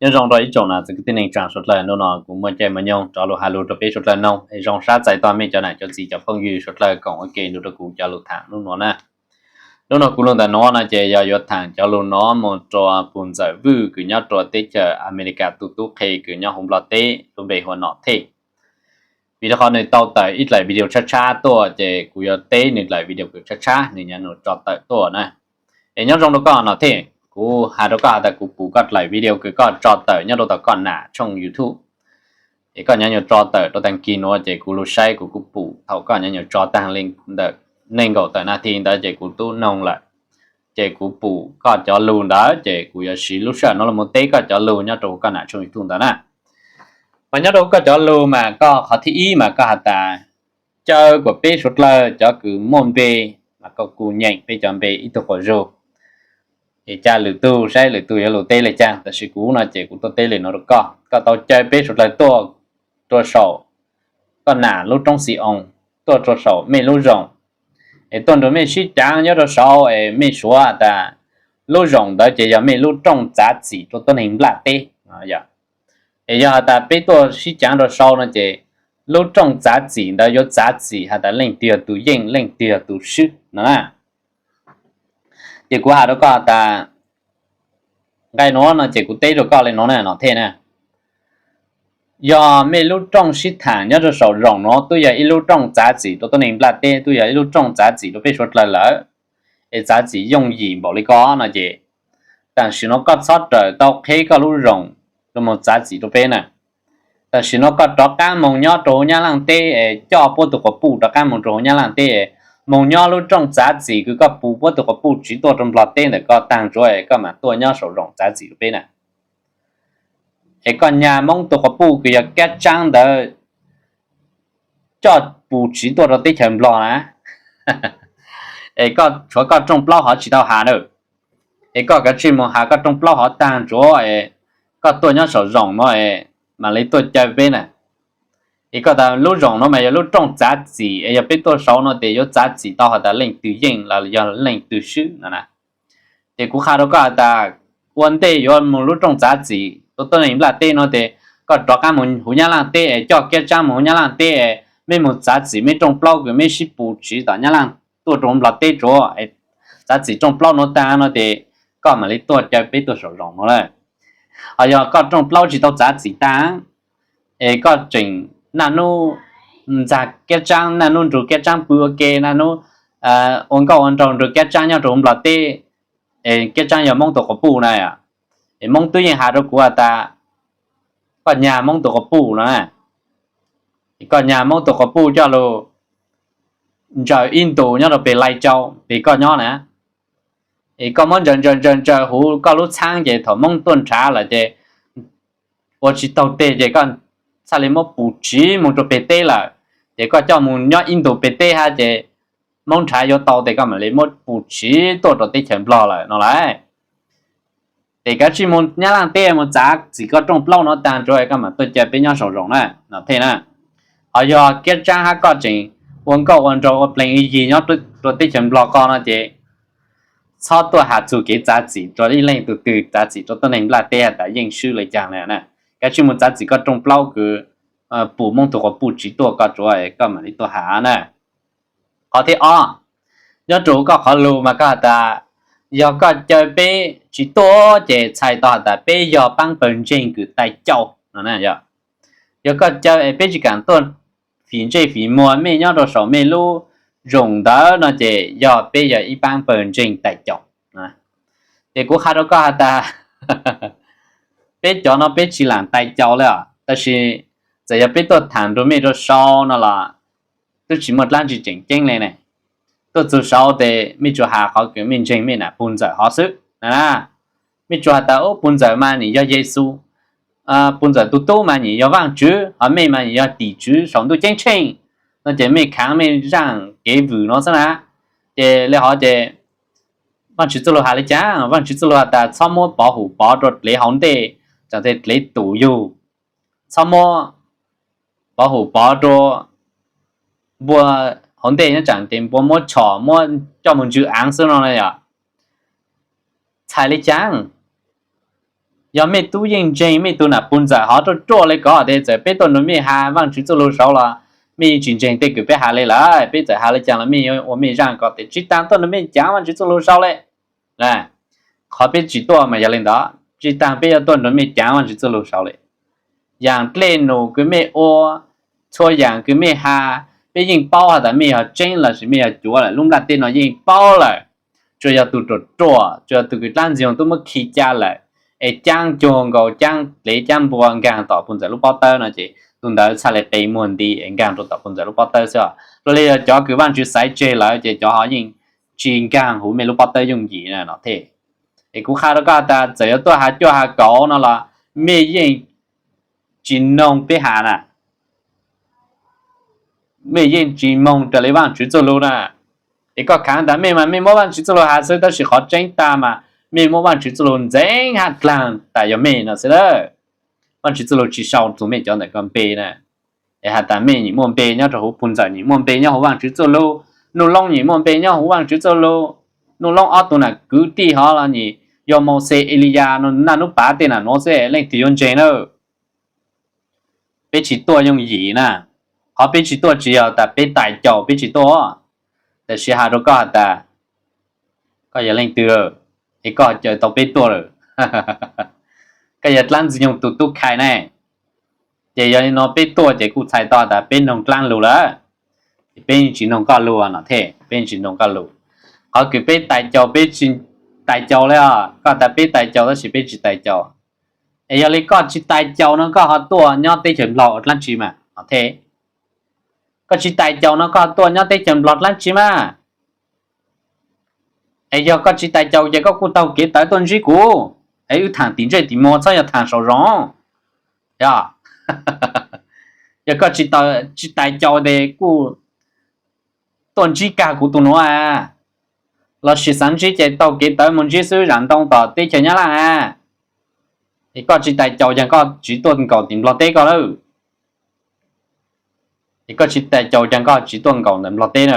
Nyob zoo rau ib tsoom nam txiv kwv tij neej tsaa suav dlawg, nub no kuv muaj caij muaj nyoog rov lug has lug rau peb suav dlawg noog, zoo sab txais tog mej cov nam cov txiv cov phooj ywg suav dlawg koom ua ke nrug rau kuv cov lug thaam nub nua na. Nub no kuv lug ntawm nuav no ces yog yuav thaam cov lug nuav moog rua puj ntxawm Vwj kws nyob rua teb chaws Amelikas tug tub qhe kws nyob huv Nplog teb lub npe hu ua Nom Thej. Vim rau qhov nwg tau tawm ib dlaim video tshab tshab tuaj ces kuv yuav teb nwg dlaim video kws tshab tshab nwg nyuam nws tso tawm tuaj na. Es nyob zoo rau koj Nom Thej, kuv has rau koj has tas kuv pum koj dlaim video kws koj tso tawm nyob rau tom koj nam tshooj YouTube. Es koj nyuam nws tso tawm rau taag kis nuav ces kuv lug saib kuv kuj pum thaum koj nyuam nws tso taag le ntawm nees nkaum tawm nas this ntawd ces kuv tub noog lawm. Ces kuv pum koj cov lug ntawd ces kuv yuav siv lub sij hawm nuav los teb koj cov lug nyob rau koj nam tshooj YouTube ntawd na. Mas nyob rau koj cov lug mas koj qhov thib ib mas koj has tas caw kuas peb suav dlawg cov kws muaj npe, mas koj kuj nyeem peb cov npe ib tug quas zug. Es ca lwm tug saib lwm tug yuav lug teb le caag, tab sis kuv no ces kuv tuaj teb le nuav rau koj. Koj tau caw peb suav dlawg tuaj rua saum koj nam lub roob Xi-oos, tuaj rua saum mej lub zoom, es tuaj nrug mej sib caav nyob rua saud es mej suav has tas lub zoom ntawd ces yog mej lub rooj txav txim rua tuab neeg nplaj teb. Es yog has tas peb tuaj sib caav rua saud no ces lub rooj txav txim ntawd yuav txav txim has tas leej twg yog tug yeej leej twg yog tug swb no na. Ces kuv has rau koj has tas nqai nuav no ces kuv teb rau koj le nuav na Nom Thej na. Yog mej lub rooj sib thaam nyob rua saum zoom nuav tub yog ib lub rooj txav txim rua tuab neeg nplaj teb, tub yog ib lub rooj txav txim rua peb suav dlawg lawm, es txav txim yooj yim npaum le ko no ces tam sim nuav koj txhob rawm tau qheb koj lub zoom rua moog txav txim rua peb na. Tam sim nuav koj rov qaab moog nyob rua huv Nyab Laaj teb es coj puab tug quas puj rov qaab moog rua huv Nyab Laaj teb es moog nyob lub rooj txav txim kws koj pum puab tug quas puj tsiv tuaj rua Nplog teb ntawm koj taag tsuav es koj mam tuaj nyob saum zoom txav txim rua peb na. Es koj nyag Moob tug quas puj kws yog kab tsaab ntawd coj pum tsiv tuaj rua teb chaws Nplog na, es koj tshuav koj rooj plaub hov tsis tau has na. Es koj kav tsij moog has koj rooj plaub hov taag tsuav es koj tuaj nyob saum zoom nuav es mam li tuaj caw peb na. Es koj tas lub zoom nuav mas yog lub rooj txav txim es yog peb tuaj saud no ces yuav txav txim tau has tas leej twg yeej los yog leej twg swb no na. Ces kuv qha rau koj has tas ua ntej yuav moog lub rooj txav txim rua tuab neeg nplaj teb no ces koj rov qaab moog huv Nyab Laaj teb es coj kab tsaab moog huv Nyab Laaj teb es mej moog txav txim mej rooj plaub kws mej sib pum tsiv tom Nyab Laaj tuaj rua Nplog teb tsuav es txav txim rooj plaub nuav taag no ces koj mam li tuaj caw peb tuaj saum zoom nuav lawm. Hos yog koj rooj plaub tsis tau txav txim taag es koj tseem naj nub ntxag kab tsaab, naj nub nrug kab tsaab pw ua ke, naj nub ua nkauj ua nraug nrug kab tsaab nyob rua huv Nplog teb, es kab tsaab yog Moob tug quas puj na, es Moob twb yeej has rau kuv has tas koj nyag Moob tug quas puj no, koj nyag Moob tug quas puj coj lug ntsaws ib ntus nyob rau peg Lai Cau peg koj nyob na, es koj muab ntsaws ntsaws ntsaws ntsaws huv koj lub txhaab ces thaum Moob tuaj nrhav lawm ces ua tsis taug teg ces koj txhaj le muab pum tsiv moog rua peg teb lawm, ces koj coj moog nyob ib ntus peg teb hab ces Moob nrhav yuav tau tes koj mam li muab pum tsiv tuaj rua teb chaws Nplog lawm no lauj. Ces kav tsij moog Nyab Laaj teb moog txav txim koj rooj plaub nuav taag tsuav koj mam tuaj caw peb nyob saum zoom na Nom Thej na. Hos yog kab tsaab hab koj tseem ua nkauj ua nraug ua plees ua yig nyob rua teb chaws Nplog ko no ces txhob tuaj has txug kev txav txim rua ib leej tug twg, txav txim rua tuab neeg nplaj teb has tas yeej swb le caag na. Kav tsij moog txav txim koj rooj plaub kws pum Moob tug quas puj tsiv tuaj ko tsuav koj mam li tuaj has na. Qhov thib ob, nyob rua huv koj qhov lug mas koj has tas yog koj caw peb tsis tuaj ces txhais tau has tas peb yog paab pawg ntseeg kws tais caus no. Yog koj caw es peb tsis kaam tuaj fim ntsej fim muag mej nyob rua saum mej lub zoom ntawd no ces yog peb yog ib paab pawg ntseeg tais caus. Ces kuv qha rua koj has tas peb cov no peb tsis laam tais caus le os, tab sis txawm yog peb tuaj thaam nrug mej rua sau no los tub tsis muaj dlaab tsi tseem ceeb le ne. Tuaj txug sau tes mej tsuas has qhov kws mej ntseeg mej nam puj ntxawm hov xwb na. Mej tsuas has tas ub puj ntxawm mas nim yog Yexus, puj ntxawm tug tub mas nim yog Vaajtswv, hos mej mas nim yog tim tswv saum ntuj ceeb tsheej no ces mej khaav mej zaaj kev vwm no xwb na. Ces le hov ces Vaajtswv txuj lug has le caag? Vaajtswv txuj lug has tas txhob muab pov hum pov rua dlev hauv ntej, tsaam tes dlev tum yug. Txhob muab pov hum pov rua npua hauv ntej nyob tsaam tes npua muab tshom muab coj moog ntsws aav xwb no na yog. Txhais le caag? Yog mej tub yeej ntseeg mej tug nam puj ntxawm hov ruaj ruaj le kov tias txawm peb tuaj nrug mej has Vaajtswv txuj lug saud los mej yeej tsis ntseeg tej kws peb has le lawm. Peb txawm has le caag los mej yuav ua mej zaaj kov tias tsis taag tuaj nrug mej caav Vaajtswv txuj lug saud le. Qhov peb tsis tuaj mas yog le ntawd, tsis taag peb yuav tuaj nrug mej caav Vaajtswv txuj lug saud le. Yaam dlej num kws mej ua, txhua yaam kws mej has, peb yeej paub has tas mej yog tseeb lossis mej yog cuav lawm, lub nplaj teb no yeej paub lawm. Tsuas yog tug ruam ruaj, tsuas yog tug kws dlaab ntxwg nyoog tub muab khi ca lawm, es caab cuag nkaus caab dlev caab npua nkaag tom puj ntxawm lub pob tawb no ces tug ntawd txhaj le qe muag nti es nkaag rua tom puj ntxawm lub pob tawb xwb. Luag le yog cov kws Vaajtswv xaiv tseg lawm ces cov hov yeej tsis nkaag huv mej lub pob tawb yooj yim no thiab. Es kuv qha rua koj has tas txawm yuav tuaj has cuaj has kaum no los mej yeej tsis noog peb has na, mej yeej tsis moog raws le Vaajtswv txuj lug na. Es koj khaav tas mej mas mej muab Vaajtswv txuj lug has xwb, tab sis qhov tseeb tag mas mej muab Vaajtswv txuj lug ntxeev hab dlaag tas yog mej no xwb lawm. Vaajtswv txuj lug tsis sau txug mej cov ntawm ko npe na. Es has tas mej nyim muaj npe nyob rua huv puj ntxawm, nyim muaj npe nyob huv Vaajtswv txuj lug, Nuj Loob nyim muaj npe nyob huv Vaajtswv txuj lug, Nuj Loob ob tug nam kwv tij hov los nyim, yog Mauxes, Eliyas, Naj Nub Pav tej nam nuav xwb, leej twg yuav ntseeg na? Peb tsis tuaj yooj yim na. Qhov peb tsis tuaj tsis yog tas peb tais caus peb tsis tuaj, tab sis has rua koj has tas koj yog leej twg es koj caw tau peb tuaj lawm. Koj yog dlaab ntxwg nyoog tug tub khai ne. Ces yog li no peb tuaj ces kuj txhais tau tas peb noog dlaab lug lawm, ces peb yeej tsis noog koj lug no thiab, peb yeej tsis noog koj lug. Qhov kws peb tais caus peb tsis tais caus le os, koj tas peb tais caus tab sis peb tsis tais caus. Es yog li koj tsis tais caus no koj ho tuaj nyob teb chaws Nplog ua dlaab tsi mas no thiab? Koj tsis tais caus no koj ho tuaj nyob teb chaws Nplog dlaab tsi mas? Es yog koj tsis tais caus ces koj kuj taug kev tawv tuaj ntsib kuv, es wb thaam tim ntsej tim muag txhob yog thaam saum zoov. Yog, yog koj tsis tais caus tes kuj tuaj ntsib kag kuv tug nuav, lossis xaav ntsib ces taug kev tawv moog ntsib xwb zam ntoo tom teb chaws Nyab Laj a. Es koj tsis tais caus ces koj tsiv tuaj nkaus tim Nplog teb koj lawm. Es koj tsis tais caus ces koj tsiv tuaj nkaus ntawm Nplog teb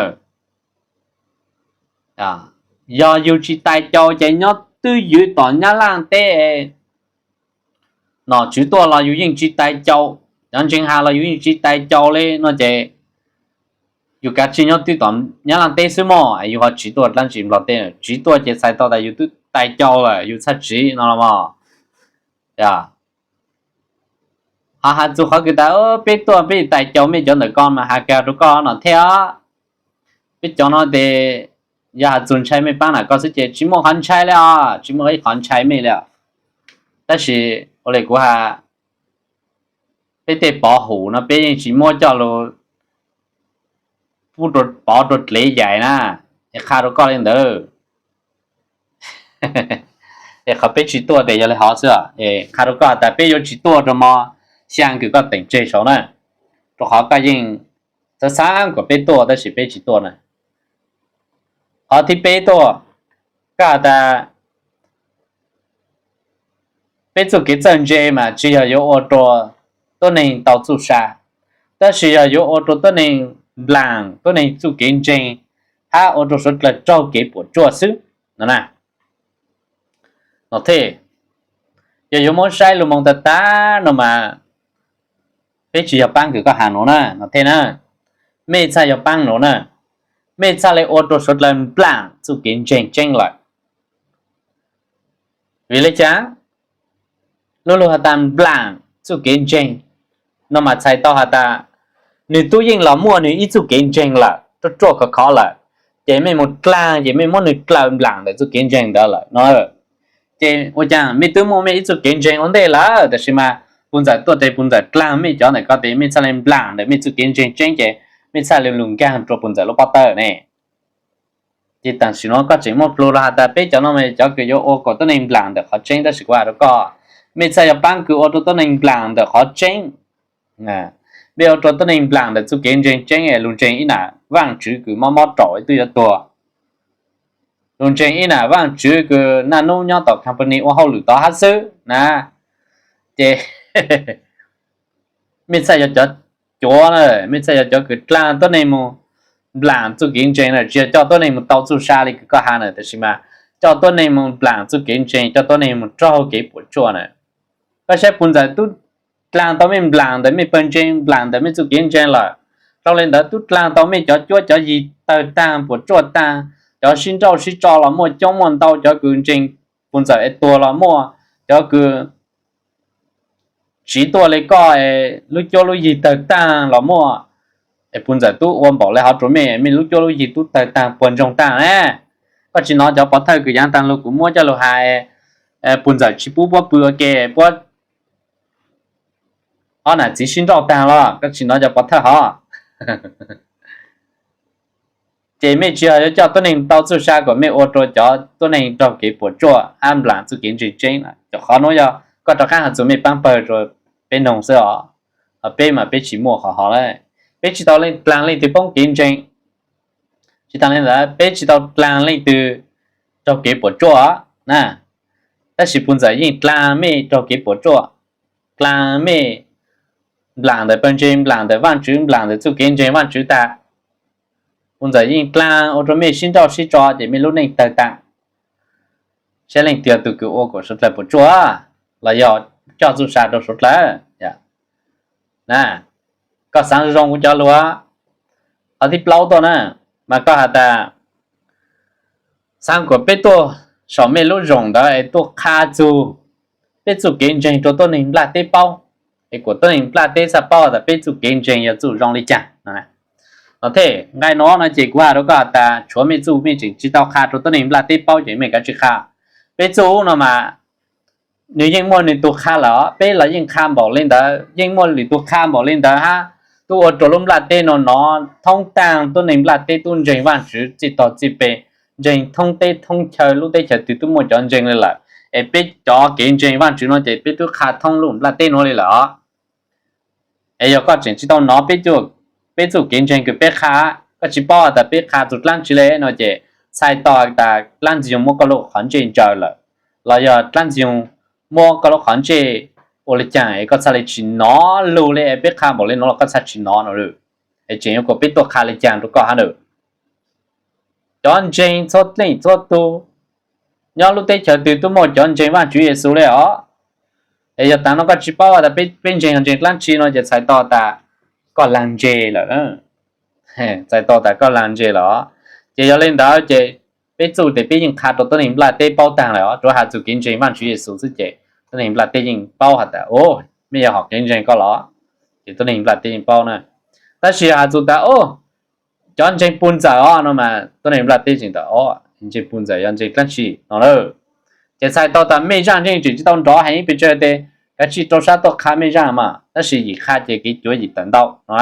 na. Yog yug tsis tais caus ces nyob twb ywv tom Nyab Laj teb nom tswv tuaj los yug yeej tsis tais caus, cov ntseeg has los yug yeej tsis tais caus li no ces yug kav tsij nyob twb tom Nyab Laj teb xwb mog, yug ho tsiv tuaj dlaab tsi Nplog teb, tsiv tuaj ces txhais tau tas yug twb tais caus lawm yug txhaj tsiv no los mog. Ho has txug qhov kws tas peb tuaj peb tais caus mej cov ntawm ko mas has kag rua koj no thiab. Peb cov no tes yog has txug ntshai mej paab nam ko xwb ces tsis muaj qhov ntshai li os, tsis muaj ib qhov ntshai mej li os. Tab sis ua li kuv has, peb tej pov hum no peb yeej tsis muab coj lug pov rua dlev yaim na, es qha rua koj li ntawd. Es qhov peb tsis tuaj tes yog li hov xwb, qha rua koj tas peb yuav tsis tuaj rua mo xyaa kws koj teem tseg saud na, rua qhov koj yeej xaav xaav kom peb tuaj tab sis peb tsis tuaj na. Qhov thib peb tuaj, koj has tas peb txuj kev txawj ntse mas tsis yog yuav ua rua tuab neeg tau txuj sa, tab sis yog yuav ua rua tuab neeg nplaam tuab neeg txuj kev ntseeg, hab ua rua suav dlawg raug kev puam tsuaj xwb no na. No thiab, yog yuav muab saib lug moog tag tag no mas peb tsis yog paab kws koj has nuav na, no thiab na. Mej txhaj yog paab nuav na, mej txhaj le ua rua suav dlawg nplaam txuj kev ntseeg tseeb lawm. Vim le caag? Lub lug has tas nplaam txuj kev ntseeg no mas txhais tau has tas nwg tub yeej los muaj nwg ib txuj kev ntseeg lawm, ruaj ruaj khov khov lawm, ces mej moog dlaag ces mej muab nwg dlaws nplaam ntawm txuj kev ntseeg ntawd lawm no. Ces ua caag mej twb muaj mej ib txuj kev ntseeg ua ntej lawm, tab sis mas puj ntxawm tuaj tes puj ntxawm dlaag mej cov ntawm ko tes mej txhaj le nplaam ntawm mej txuj kev ntseeg tseeb ces mej txhaj le lug nkaag rua puj ntxawm lub pob tawb ne. Ces tam sim nuav koj tseem muaj plug lug has tas peb cov no cov kws yuav ua kom tuab neeg nplaam ntawm qhov tseeb, tab sis kuv has rua koj, mej txhaj yog paab kws ua rua tuab neeg nplaam ntawm qhov tseeb. Mej ua rua tuab neeg nplaam ntawm txuj kev ntseeg tseeb es lug ntseeg ib nam vaaj tswv kws mob mob raum ib tug yuav tuag, lug ntseeg ib nam vaaj tswv kws naj nub nyob tom company ua hauj lwm tod hab xwb na. Ces mej txhaj yog cov cuav na, mej txhaj yog cov kws dlaag tuab neeg moog nplaam txuj kev ntseeg na, tsis yog coj tuab neeg moog tau txuj sa le kws koj has na, tab sis mas coj tuab neeg moog nplaam txuj kev ntseeg, coj tuab neeg moog raug kev puam tsuaj na. Koj saib puj ntxawm tub dlaag tau mej nplaam ntawm mej pawg ntseeg, nplaam ntawm mej txuj kev ntseeg lawm. Dhau le ntawd tub dlaag tau mej cov cuab cov yig tawg taag puas tsuaj taag, cov sib nrauj sib tso los muaj coob muaj ntau, cov kws ntseeg puj ntxawm es tuag los muaj, cov kws tsiv tuaj le koj es lub cuab lub yig tawg taag los muaj. Es puj ntxawm tub ua npaum le hov rua mej, mej lub cuab lub yig tub tawg taag puas ntsoog taag na? Koj tsi nov cov pov thawj kws yaav taag lug kuv muab coj lug has, puj ntxawm tsi pub puab pw ua ke, puab ob nam txiv sib nrauj taag los? Koj tsi nov cov pov thawj hov? Ces mej tsi yog yuav coj tuab neeg tau txuj sa kom mej ua rua cov tuab neeg raug kev puam tsuaj hab nplaam txuj kev ntseeg tseeb. Cov qhov nuav yog koj rov qaab has txug mej paab pawg rua peb noog xwb os. Peb mas peb tsi muaj qhov hov lawm. Peb tsi tau dlaag leej twg poob kev ntseeg, tsi taag le ntawd peb tsi tau dlaag leej twg raug kev puam tsuaj na. Tab sis puj ntxawm yeej dlaag mej raug kev puam tsuaj, dlaag mej nplaam ntawm pawg ntseeg, nplaam ntawm Vaajtswv, nplaam ntawm txuj kev ntseeg Vaajtswv tag. Puj ntxawm yeej dlaag ua rua mej sib nrauj sib tso ces mej lub neej tawg taag. Saib leej twg tug kws ua kom suav dlawg puam tsuaj los yog coj txuj sa rua suav dlawg. Koj xaav zoo kuv cov lug. Qhov thib plaub tuaj na, mas koj has tas xaav kom peb tuaj saum mej lub zoom ntawd es tuaj qha txug peb txuj kev ntseeg rua tuab neeg nplaj teb paub, es kom tuab neeg nplaj teb txhaj paub tas peb txuj kev ntseeg yog txuj zoo le caag no. Thiaj nqai no no ces kuv has rua koj has tas tshuav mej txuj mej tseem tsi tau qha rua tuab neeg nplaj teb paub ces mej kav tsij qha. Peb txuj no mas nwg yeej muaj nwg tug qha lawm, peb los yeej qha npaum le ntawd, yeej muaj lwm tug qha npaum le ntawd hab. Tub ua rua lub nplaj teb no nov thoob taag tuab neeg nplaj teb tub ntseeg Vaajtswv txij tog txij peg, ntseeg thoob teb thoob chaw, lub teb chaws twg tub muaj cov ntseeg le lawm. Es peb cov kev ntseeg Vaajtswv no ces peb tub qha thoob lub nplaj teb nuav le lawm os. Es yog koj tseem tsi tau nov peb txuj kev ntseeg kws peb qha, koj tsi paub has tas peb qha txug dlaab tsi le no ces txhais tau tas dlaab ntxwg nyoog muab koj lub qhov ntsej ntsaws lawm, los yog dlaab ntxwg nyoog muab koj lub qhov ntsej ua le caag es koj txhaj le tsi nov lug le. Es peb qha npaum le nuav los koj txhaj tsi nov no. Es tseem yuav kom peb tuaj qha le caag rua koj hab na? Cov ntseeg txhua leej txhua tug nyob lub teb chaws twg tub muaj cov ntseeg Vaajtswv Yexus le os. Es yog taag no koj tsi paub tas peb ntseeg yog ntseeg dlaab tsi no ces txhais tau tas koj laag ntse lawm. Txhais tau tas koj laag ntse lawm. Ces yog le ntawd ces peb txuj tes peb yeej qha rua tuab neeg nplaj teb paub taag lawm os. Tsuav has txug kev ntseeg Vaajtswv Yexus xwb ces tuab neeg nplaj teb yeej paub has tas, o, mej yog hom kev ntseeg ko los? Ces tuab neeg nplaj teb yeej paub na. Tab sis has txug tas, o, cov ntseeg puj ntxawm os no mas tuab neeg nplaj teb tseem tas, o, ntseeg puj ntxawm yog ntseeg dlaab tsi no lawm. Ces txhais tau tas mej zaaj yeej tseem tsi tau nrov heev pes tsawg tes kav tsij rau sab tuaj qha mej zaaj mas, tab sis yim qha ces kev cuav yim tawm ntau no.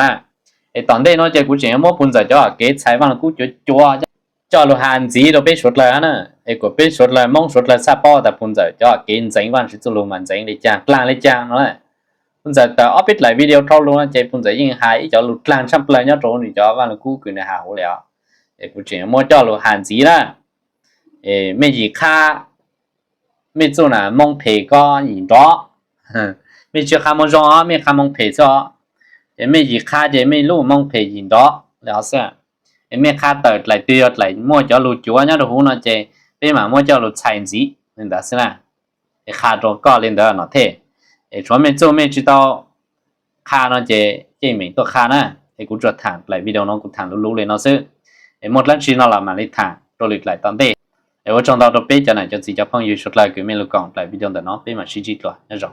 Es tom ntej no ces kuv tseem yuav muab puj ntxawm cov kev txhais Vaaj Lug Kub cuav cuav coj lug has ntxiv rua peb suav dlawg na, es kom peb suav dlawg Moob suav dlawg txhaj paub tas puj ntxawm cov kev ntxeev Vaajtswv txuj lug mas ntxeev le caag, dlaag le caag no. Puj ntxawm tawm ob peb daim video dhau lug no ces puj ntxawm yeej has ib cov lug dlaag tshaj plawg nyob rua nws cov Vaaj Lug Kub kws nws has huv le os. Es kuv tseem yuav muab coj lug has ntxiv na. Mej yim qha, mej txuj na Moob phem ko yim nrov. Mej tsi qha Moob zoo os, mej qha Moob phem xwb os. Es mej yim qha ces mej lub Moob phem yim nrov le hov xwb. Es mej qha tawm dlaim twg yog dlaim muaj cov lug cuav nyob rua huv no ces peb mam muab coj lug txhais ntxiv le ntawd xwb na. Es qha rua koj le ntawd no thiaj. Es tshuav mej txuj mej tsi tau qha no ces yeej meem tuaj qha na. Es kuv tsuas thaam dlaim video no kuv thaam luv luv le no xwb. Es muaj dlaab tsi no los mam li thaam rua lwm dlaim tom ntej. Es ua tsaug ntau rua peb cov nam cov txiv cov phooj ywg suav dlawg kws mej lug koom dlaim video ntawm no, peb mam sib ntsib dlua, nyob zoo.